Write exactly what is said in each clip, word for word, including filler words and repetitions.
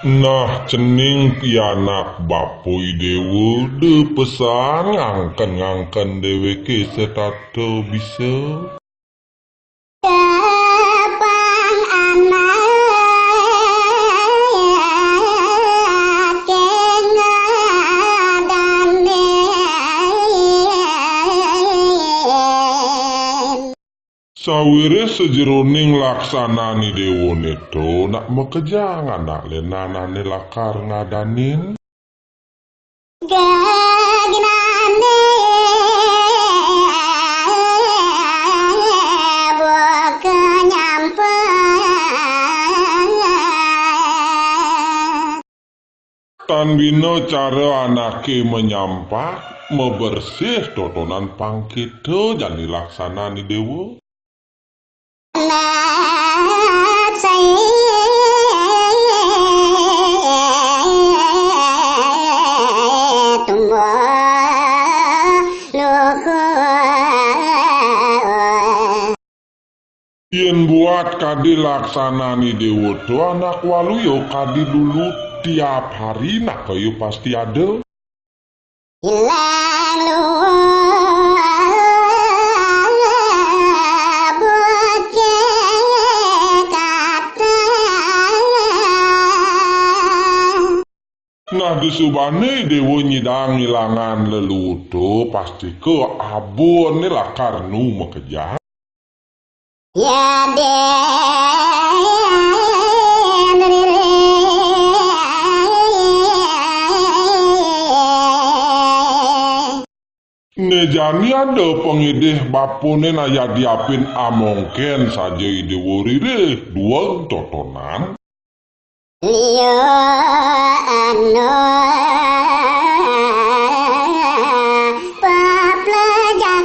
Nah, cening pianak bapa i déwa, da pesan ngangken-ngangken déwéké setata bisa. Tepang anaké ngadanin. Sawiréh sajeroning laksanané déwané to nak makejang anak lénan ané lakar ngadanin. Gaginané buka nyampat. Tan bina cara anaké manyampat, mabersih totonan pangkita jani laksanané déwa. Anak sai tumbuh luhur. Yén buat kadi laksanané déwa to anak waluya kadi lulu tiap hari nak kaya pasti ada. Ilang luhur bucé kata. Nah, disubané déwa nyidang ngilangan leluhur to, pastika abuné lakar nu makejang. Ya dén ririh. Né jani ada pangidih bapané nayadi apin amongkén saja i déwa ririh duweg totonan. Liu anu pelajahan.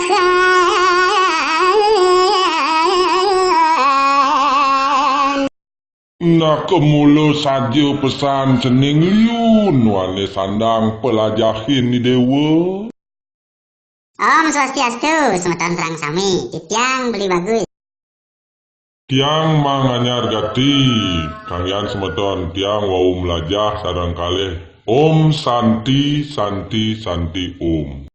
Nah, kemula saja pesan cening liu nuané sandang pelajahin i déwa. Om Swastiastu, semeton sareng sami. Titiang Beli Bagus. Tiang Mang Anyar Gati, kanggihan semeton tiang wau melajah sareng kalih. Om Santi, Santi, Santi Om.